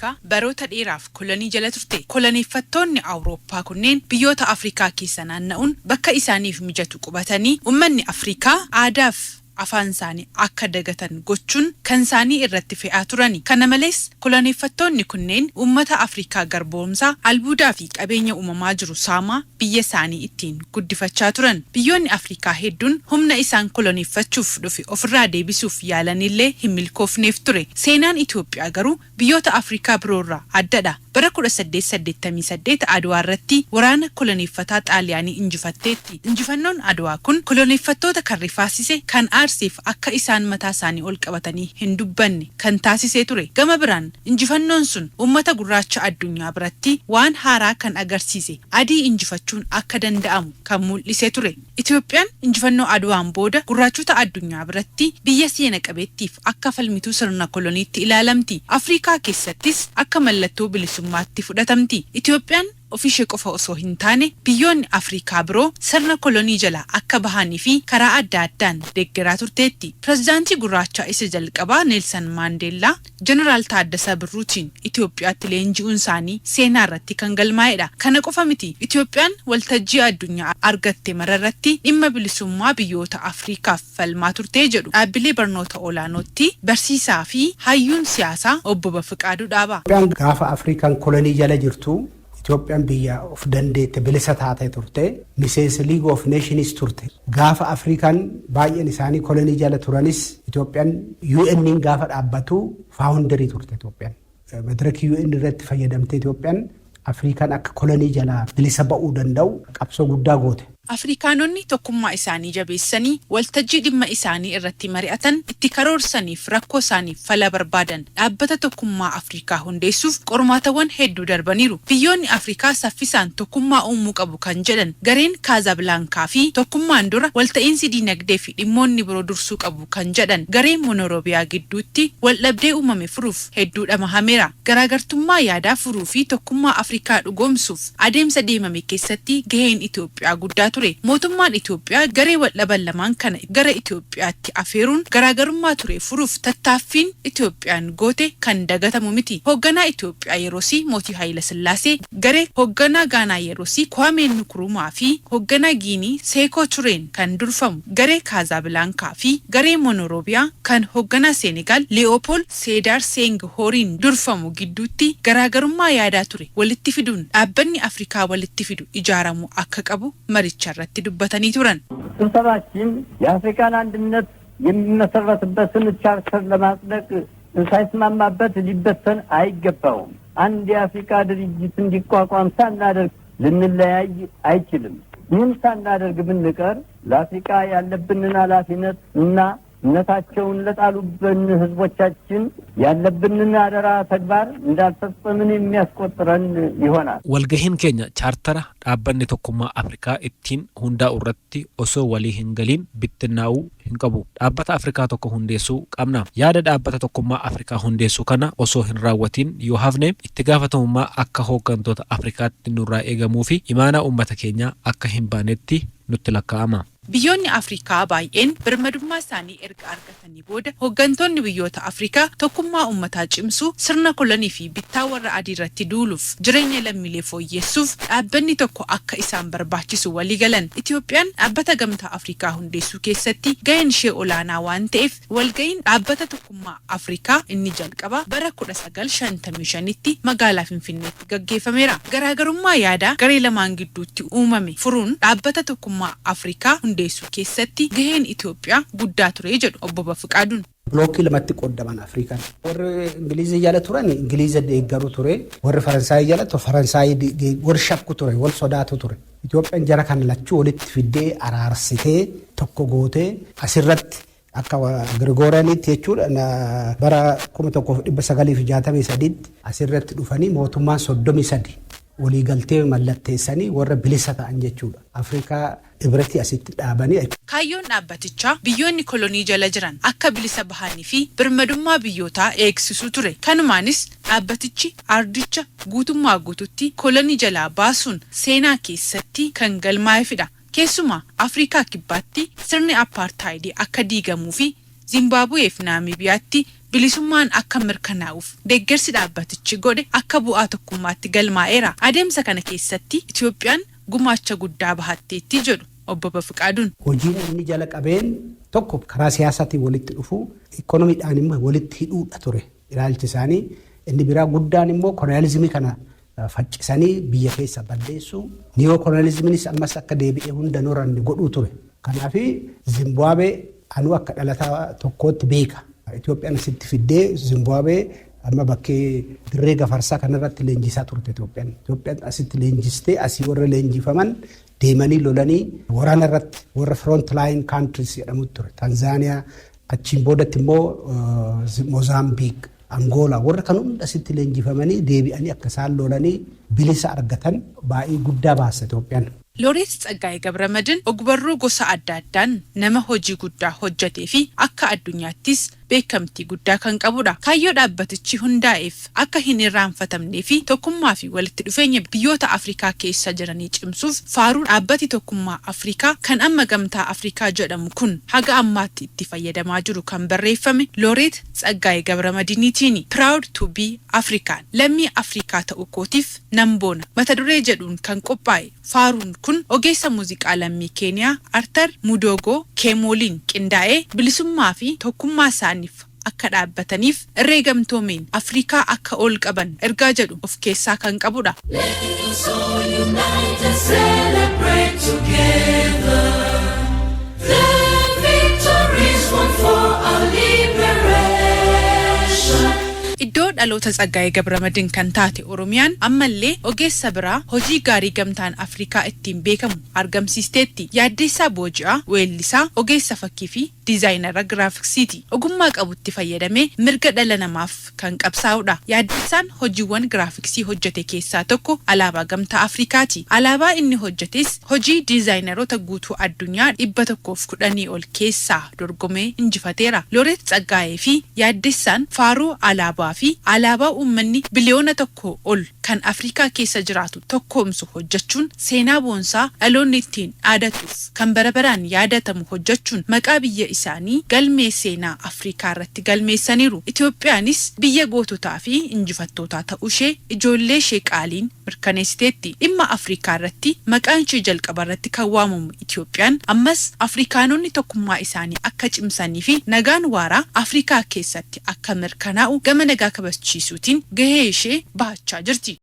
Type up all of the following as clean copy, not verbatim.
Afrikaa baroota dheeraaf kolonii jala turte. Koloneeffattoonni Awurooppaa kunneen biyyoota Afrikaa keessa naanna'uun bakka isaaniif mijatu qubatanii uummanni Afrikaa aadaaf afaan isaanii akka dagatan gochuun kan isaanii irratti fe'aa turani. Kana malees koloneeffattoonni kunneen uummata Afrikaa garboomsaa, albuudaa fi qabeenya uumamaa jiru saamaa biyya isaanii ittiin guddifachaa turan. Biyyoonni Afrikaa hedduun humna isaan koloneeffachuuf dhufe ofirraa deebisuuf yaalanillee hin milkoofneef ture. Seenaan Itoophiyaa garuu biyyoota Afrikaa biroorraa addadha. Bara 1888 Adwaa irratti waraana koloneeffataa Xaaliyaanii injifatteetti. Injifannoon Adwaa kun koloneeffattoota kan rifaasise, kan aarseef akka isaan mataa isaanii ol qabatanii hin dubbanne kan taasisee ture. Gama biraan injifannoon sun uummata gurraacha addunyaa biratti waan haaraa kan agarsiise, adii injifachuun akka danda'amu kan mul'isee ture. Itoophiyaan injifannoo Adwaan booda gurraachota addunyaa biratti biyya seena qabeettiif akka falmituu sirna koloniitti ilaalamti. Afrikaa keessattis akka mallattoo bilisummaatti fudhatamti. Itoophiyaan ofiishee qofa osoo hin taane biyyoonni Afrikaa biroo sirna kolonii jalaa akka bahanii fi karaa adda addaan deeggaraa turteetti. Pireezidaantii gurraachaa isa jalqabaa Neelsan Maandeellaa Jeneraal Taaddasaa Birruutiin Itoophiyaatti leenji'uun isaanii seenaa irratti kan galmaa'edha. Kana qofa miti, Itoophiyaan waltajjii addunyaa argatte mararratti dhimma bilisummaa biyyoota Afrikaaf falmaa turtee jedhu dhaabbilee barnoota olaanootti barsiisaa fi hayyuun siyaasaa obbo Bafiqaaduu Dhaabaa. Itoophiyaan gaafa Afrikaan kolonii jala jirtu, Itoophiyaan biyya of dandeette, bilisa taatee turte, miseensa League of Nations turte. Gaafa Afrikaan baay'een isaanii kolonii jala turanis, Itoophiyaan UN gaafa dhaabbatu founderii turte Itoophiyaan. Madirakii UN irratti fayyadamtee Itoophiyaan Afrikaan akka kolonii jalaa bilisa ba'uu danda'u qabsoo guddaa goote. Afrikaanonni tokkummaa isaanii jabeessanii waltajjii dhimma isaanii irratti mari'atan, itti karoorsaniif rakkoo isaaniif fala barbaadan dhaabbata tokkummaa Afrikaa hundeessuuf qormaatawwan hedduu darbaniiru. Biyyoonni Afrikaa saffisaan tokkummaa uumuu qabu kan jedhan gareen Kaazablaankaa fi tokkummaan dura walta'iinsi diinagdee fi dhimmoonni biroo dursuu qabu kan jedhan gareen Monoroobiyaa gidduutti waldhabdee uumame furuuf hedduu dhamahameera. Garaagartummaa yaadaa furuu fi tokkummaa Afrikaa dhugoomsuuf adeemsa deemame keessatti gaheen Itoophiyaa guddaa ture. Mootummaan Itoophiyaa garee waldhaban lamaan kana gara Itoophiyaatti afeeruun garaagarummaa ture furuuf tattaaffiin Itoophiyaan goote kan dagatamu miti. Hoogganaa Itoophiyaa yeroosii Mootii Haayila Sillaasee, garee hoogganaa Gaanaa yeroosii Kwaamee Nkurumaa fi hoogganaa Giinii Seekoo Tureen kan durfamu garee Kaazaabilaankaa fi garee Monoroobiyaa kan hoogganaa Seenegaal Lee'oopool Seedaar Seeng-Hooriin durfamu gidduutti garaagarummaa yaadaa ture walitti fiduun dhaabbanni Afrikaa walitti fidu ijaaramuu akka qabu maricha irratti dubbatanii turan. ስብሰባችን የአፍሪካን አንድነት የሚመሰረትበትን ቻርተር ለማጽደቅ ሳይስማማበት ሊበተን አይገባውም። አንድ የአፍሪካ ድርጅት እንዲቋቋም ሳናደርግ ልንለያይ አይችልም። ይህን ሳናደርግ ብንቀር ለአፍሪካ ያለብንን ኃላፊነት እና እምነታቸውን ለጣሉብን ሕዝቦቻችን ያለብንን አደራ ተግባር እንዳልፈጸምን የሚያስቆጥረን ይሆናል። Walgahiin keenya chaartara dhaabbanni tokkummaa Afrikaa ittiin hundaa'u irratti osoo walii hin galiin bittinnaa'uu hin qabu. Dhaabbata Afrikaa tokko hundeessuu qabna. Yaada dhaabbata tokkummaa Afrikaa hundeessuu kana osoo hin raawwatiin yoo hafne, itti gaafatamummaa akka hooggantoota Afrikaatti nurraa eegamuu fi imaanaa uummata keenyaa akka hin baanetti nutti lakkaa'ama. Biyyoonni Afrikaa baay'een birmadummaa isaanii erga argatanii booda hooggantoonni biyyoota Afrikaa tokkummaa uummataa cimsuu, sirna kolonii fi bittaa warra adii irratti duuluuf, jireenya lammiilee fooyyessuuf dhaabbanni tokko akka isaan barbaachisu walii galan. Itoophiyaan dhaabbata gamtaa Afrikaa hundeessuu keessatti gaheen ishee olaanaa waan ta'eef, walga'iin dhaabbata tokkummaa Afrikaa inni jalqaba bara 1955tti magaalaa Finfinneetti gaggeeffameera. Garaagarummaa yaadaa garee lamaan gidduutti uumame furuun dhaabbata tokkummaa Afrikaa hundeessuu keessatti gaheen Itoophiyaa guddaa ture jedhu obbo Bafiqaaduun. Blockii lamatti qoodaman Afrikaan. Warri Ingilizii jala turan Ingiliza deeggaru ture. Warri Faransaayii jala Faransaayii, warri shakku ture, wal sodaatu ture. Itoophiyaan jara kana lachuu walitti fiddee, araarsitee, tokko gootee, asirratti akka Girigooriyaanitti jechuudha bara 1963tti asirratti dhufanii mootummaan 33 waliigaltee mallatteessanii warra bilisa ta'an jechuudha. Afrikaa Ibretii asitti dhaabanii. Kaayyoon dhaabbatichaa biyyoonni kolonii jala jiran akka bilisa bahanii fi birmadummaa biyyootaa eegsisuu ture. Kanumaanis dhaabbatichi ardicha guutummaa guututti kolonii jalaa baasuun seenaa keessatti kan galmaa'eefidha. Keessumaa Afrikaa Kibbaatti sirni apartaayidii akka diigamuu fi Zimbaabuwee fi Naamibiyaatti Bilisummaan akka mirkanaa'uuf deeggarsi dhaabbatichi godhe akka bu'aa tokkummaatti galmaa'eera. Adeemsa kana keessatti Itoophiyaan gumaacha guddaa bahatteetti jedhu Obbo Bafiqaaduun. Hojiin inni jala qabeen tokko karaa siyaasaatiin walitti dhufu, ikoonomiidhaan immoo walitti hidhuudha ture ilaalchi isaanii. Inni biraa guddaan immoo kolonializimii kana faccisanii biyya keessa balleessu. Neo kolonializimiinis ammas akka deebi'ee hunda noranne godhuu ture. Kanaaf Zimbaabuwee anuu akka dhalataa tokkootti beeka. Itoophiyaan asitti fiddee Zimbaabuwee amma bakkee dirree Gafarsaa kanarratti leenjisaa turte Itoophiyaan. Itoophiyaan asitti leenjistee, asii warra leenjifaman deemanii lolanii waraana irratti warra front line countries jedhamu ture. Tanzaaniyaa, achiin boodatti immoo Moozaambiik, Angoolaa, warra kan hunda asitti leenjifamanii deebi'anii akka isaan lolanii bilisa argatan baay'ee guddaa baasa Itoophiyaan. Looreet Tsaggaayee Gabramadin ogbarruu gosa adda addaan nama hojii guddaa hojjetee fi akka addunyaattis beekamtii guddaa kan qabudha. Kaayyoo dhaabbatichi hundaa'eef akka hin irraanfatamnee fi tokkummaa fi walitti dhufeenya biyyoota Afrikaa keessa jiranii cimsuuf faaruu dhaabbati tokkummaa Afrikaa kan amma Gamtaa Afrikaa jedhamu kun haga ammaatti itti fayyadamaa jiru kan barreeffame Looreet Tsaggaayee Gabramadiniitiini. "Proud to be African", lammii Afrikaa ta'uu kootiif nan boona, mata duree jedhuun kan qophaa'e faaruun kun ogeessa muuziqaa lammii Keeniyaa Artar Mudogoo Keemooliin qindaa'ee bilisummaa fi tokkummaa isaaniif akka dhaabbataniif, irree gamtoomeen Afrikaa akka ol qaban ergaa jedhu of keessaa kan qabudha. Let us all unite and celebrate together the victories won for our liberation. Iddoo dhaloota Tsaggaayee Gabramadin kan taate Oromiyaan ammallee ogeessa biraa hojii gaarii Gamtaan Afrikaa ittiin beekamu argamsiisteetti. Yaaddeessaa Booji'aa weellisaa, ogeessa fakkii fi diizaayinara giraafiksiiti. Ogummaa qabutti fayyadamee mirga dhala namaaf kan qabsaa'udha. Yaaddeessaan hojiiwwan giraafiksii hojjete keessaa tokko alaabaa Gamtaa Afrikaati. Alaabaa inni hojjetes hojii diizaayineroota guutuu addunyaa 110 ol keessaa dorgomee injifateera. Looreet Tsaggaayee fi Yaaddeessaan faaruu alaabaa fi alaabaa uummanni biliyoona 1 ol kan Afrikaa keessa jiraatu tokkoomsu hojjechuun seenaa boonsaa dhaloonni ittiin dhaadatuuf kan bara baraan yaadatamu hojjechuun maqaa biyya isaanii galmee seenaa Afrikaa irratti galmeessaniiru. Itoophiyaanis biyya goototaa fi injifattootaa ta'uu ishee ijoollee ishee qaaliin mirkaneessiteetti. Dhimma Afrikaa irratti maqaan ishee jalqaba irratti kan waamamu Itoophiyaan ammas Afrikaanonni tokkummaa isaanii akka cimsanii fi nagaan waaraa Afrikaa keessatti akka mirkanaa'u gama nagaa kabachiisuutiin gahee ishee bahachaa jirti.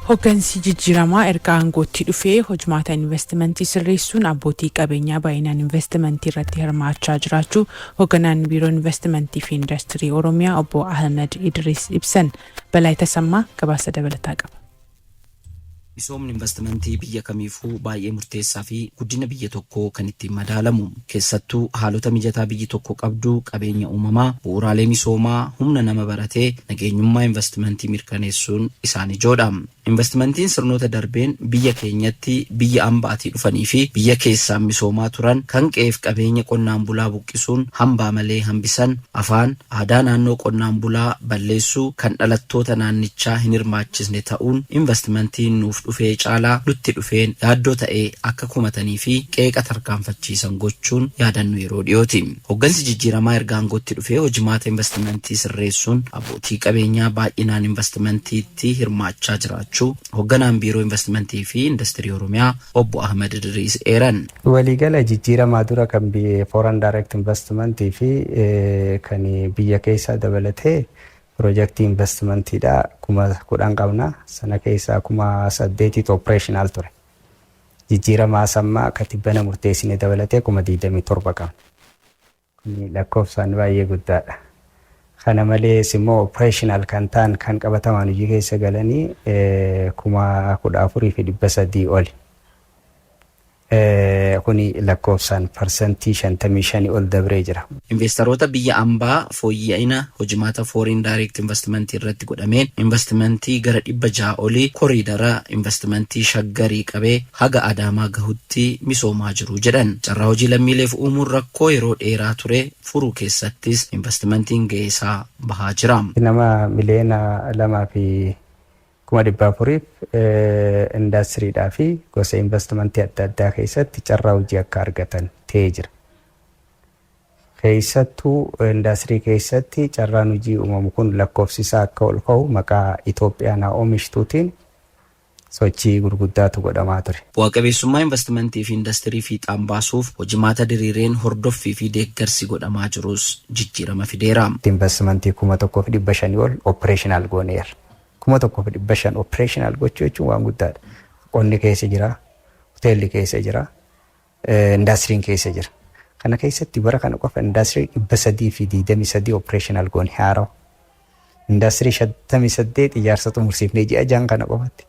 Hoggansi jijjiiramaa erga aangootti dhufee hojmaata investimentii sirreessuun abbootii qabeenyaa baay'inaan investimentii irratti hirmaachaa jiraachuu hoogganaan Biiroo Investimentii fi Indastirii Oromiyaa Obbo Ahmed Idris ibsan. Balaa Tasammaa gabaasa dabalataa qaba. Misoomni investimentii biyya kamiifuu baay'ee murteessaa fi guddina biyya tokkoo kan ittiin madaalamu. Keessattuu haalota mijataa biyyi tokko qabdu, qabeenya uumamaa, bu'uuraalee misoomaa, humna nama baratee, nageenyummaa investimentii mirkaneessuun isaan ijoodha. Investimentiin sirnoota darbeen biyya keenyatti biyya ambaatii dhufanii fi biyya keessaan misoomaa turan kan qe'eef qabeenya qonnaan bulaa buqqisuun hambaa malee hambisan, afaan aadaa naannoo qonnaan bulaa balleessuu, kan dhalattoota naannichaa hin hirmaachisne ta'uun investimentiin nuuf dhufee caalaa nutti dhufeen yaaddoo ta'ee akka kumatanii fi qeeqa tarkaanfachiisan gochuun yaadannu yeroo dhiyooti. Hoggansi jijjiiramaa erga aangootti dhufee hojimaata investimentii sirreessuun abbootii qabeenyaa baay'inaan investimentiitti hirmaachaa jiraachuu hoogganaan Biiroo Investimentii fi Indastirii Oromiyaa Obbo Ahmed Idriis eeran. Waliigala jijjiiramaa dura kan foreign direct investmentii fi kan biyya keessaa dabalatee piroojeektii investimentiidha 10,000 qabna. Sana keessaa 8,000tu operational ture. Jijjiiramaa sammaa katibbana murteessine dabalatee 27,000 qabna. Kuni lakkoofsaan baay'ee guddaadha. Kana malees immoo operational kan ta'an, kan qabatamaan hojii keessa galanii 14,300 oli. Kuni lakkoofsaan 55% ol dabree jira. Investaroota biyya ambaa fooyya'ina hojimaata foreign direct investimentii irratti godhameen investimentii gara 600 olii koriidara investimentii Shaggarii qabee haga Adaamaa gahutti misoomaa jiru jedhan. Carraa hojii lammiileef uumuun rakkoo yeroo dheeraa ture furuu keessattis investimentiin gahee isaa bahaa jira. Nama 2,400,000f indaastiriidhaa fi gosa investimentii adda addaa keessatti carraa hojii akka argatan ta'ee jira. Keessattuu indaastirii keessatti carraan hojii uumamu kun lakkoofsi isaa akka ol ka'u maqaa Itoophiyaan haa oomishtuutiin sochii gurguddaatu godhamaa ture. Bu'a qabeessummaa investimentii fi indastirii fiixaan baasuuf hojimaata diriireen hordoffii fi deeggarsi godhamaa jirus jijjiirama fideera. Investimentii 1500 ol operational gooneera. 1500 operational gochuu jechuun waan guddaadha. Qonni keessa jira, hoteelli keessa jira, indaastiriin keessa jira. Kana keessatti bara kana qofa indaastirii 323 operational goone haarawa. Indaastirii 58 ijaarsa xumursiifnee ji'a 6n kana qofatti.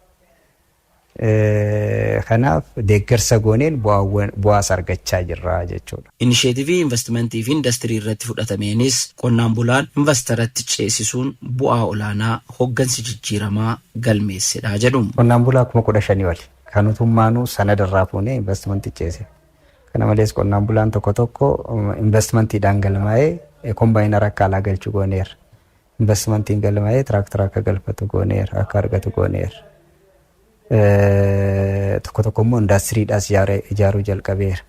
Kanaaf deeggarsa gooneen bu'aas argachaa jirra jechuudha. Inisheetivii investimentii fi indastirii irratti fudhatameenis qonnaan bulaan investaratti ceesisuun bu'aa olaanaa hoggansi jijjiiramaa galmeessedha jedhu. Qonnaan bulaa 15,000 oli. Kan utummaanuu sanada irraa fuunee investimentii ceese. Kana malees qonnaan bulaan tokko tokko investimentiidhaan galmaa'ee kombaayinara akka alaa galchu gooneera. Investimentiin galmaa'ee tiraaktara akka galfatu gooneera, akka argatu gooneera. Tokko tokko immoo indaastiriidhaas ijaaruu jalqabeera.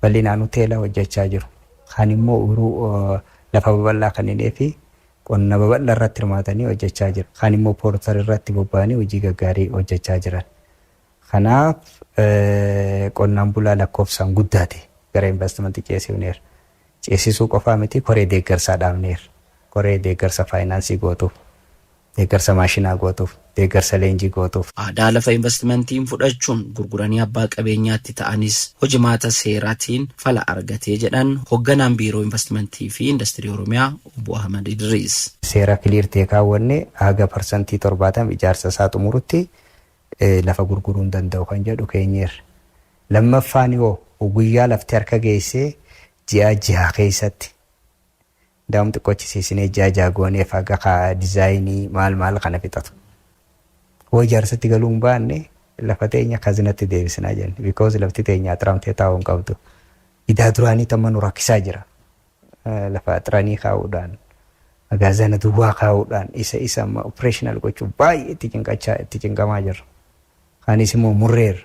Bal'inaan hoteela hojjechaa jiru. Kan immoo uruu lafa babal'aa kanneenii fi qonna babal'aa irratti hirmaatanii hojjechaa jiru. Kan immoo pooltarii irratti bobba'anii hojii gaggaarii hojjechaa jiran. Kanaaf qonnaan bulaa lakkoofsaan guddaate gara investimentii ceesifneera. Ceesisuu qofaa miti, koree deeggarsaa dhaabneera. Koree deeggarsa faayinaansii gootuuf, deeggarsa maashinaa gootuuf, deeggarsa leenjii gootuuf. Aadaa lafa investimentiin fudhachuun gurguranii abbaa qabeenyaatti ta'anis hojimaata seeraatiin fala argatee jedhan hoogganaan Biiroo Investimentii fi Indastirii Oromiyaa Obbo Ahmad Idriis. Seera clear ta'e kaawwanne, haga 70% ijaarsa isaa xumurutti lafa gurguruu hin danda'u kan jedhu keenyeerra. Lammaffaan yoo guyyaa lafti harka geessee ji'a 6 keessatti daa'um xiqqoochisiisinee ji'a 6 gooneef haga dizaayinii maal maal kana fixatu. Hoo ijaarsatti galuu hin baanne lafa teenya kazinatti deebisnaa jenne, because lafti teenya axiramtee taa'uu hin qabdu. Idaa duraanii tamma nu rakkisaa jira. Lafa axiranii kaa'uudhaan, magaazana duwwaa kaa'uudhaan isa amma operational gochuuf baay'ee itti cinqachaa, itti cinqamaa jirra. Kaanis immoo murreerra.